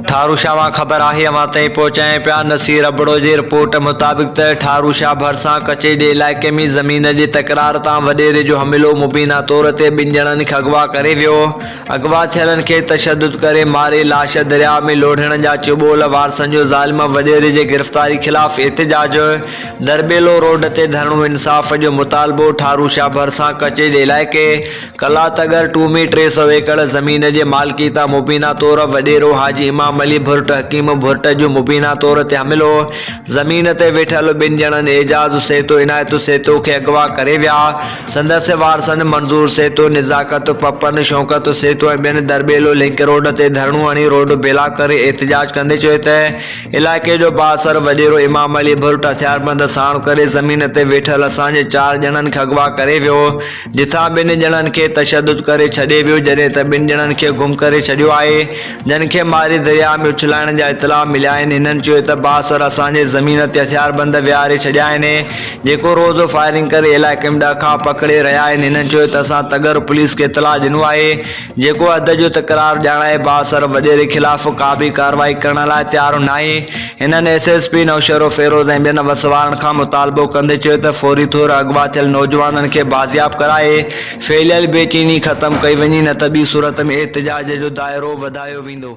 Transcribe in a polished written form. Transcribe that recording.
ٺاروشاه مان خبر آهي اوهان تائين پهچايان پيا نصير ابڙو جي رپورٽ مطابق ته ٺاروشاه ڀرسان ڪچي جي علائقي ۾ زمين جي تڪرار تان وڏيري جو حملو مبينا طور تي ٻن ڄڻن کي اغوا ڪري ويو اغوا ٿيلن کي تشدد ڪري ماري لاش درياء ۾ لوڙهڻ جا چوٻول وارثن جو ظالم وڏيري جي گرفتاري خلاف احتجاج درٻيلو روڊ تي ڌرڻو انصاف جو مطالبو ٺاروشاه ڀرسان ڪچي جي علائقي قلات-اگر ٽو ۾ 300 ايڪڙ زمين جي مالڪي تان مبينا طور وڏيرو حاجي امام علي ڀرٽ حڪيم ڀرٽ جو مبينا طور تي حملو، زمين تي ويٺل ٻن ڄڻن اعجاز سهتو عنايت سهتو کي اغوا ڪري ويا، سندس وارثن منظور سهتو، نزاڪت پپن، شوڪت سهتو ۽ ٻين درٻيلو لنڪ روڊ تي ڌرڻو هڻي روڊ بلاڪ ڪري احتجاج ڪندي چيو ته علائقي جو بااثر وڏيرو امام علي ڀرٽ هٿياربند ساڻ ڪري زمين تي ويٺل اسان جي چار ڄڻن کي اغوا ڪري ويو، جتان ٻن ڄڻن کي تشدد ڪري ڇڏي ويو، جڏهن ته ٻن ڄڻن کي گم ڪري ڇڏيو آهي، جن کي ماري درياء ۾ اڇلائڻ جا اطلاع مليا آهن، هنن چيو ته بااثر اسان جي زمين تي هٿياربند ويهاري ڇڏيا آهن، جيڪو روز فائرنگ ڪري علائقي ۾ ڏهڪاء پکڙي رهيا آهن، هنن چيو ته اسان تڳر پوليس کي اطلاع ڏنو آهي. جيڪو حد جو تڪرار ڄاڻائي بااثر وڏيري خلاف ڪا به ڪارروائي ڪرڻ لاء تيار ناهي. هنن ايس ايس پي نوشهروفيروز ۽ ٻين وس وارن کان مطالبو ڪندي چيو ته فوري طور اغوا ٿيل نوجوانن کي بازياب ڪرائي ڦهليل بي چيني ختم ڪئي وڃي نه ته ٻي صورت ۾ احتجاج جو دائرو وڌايو ويندو.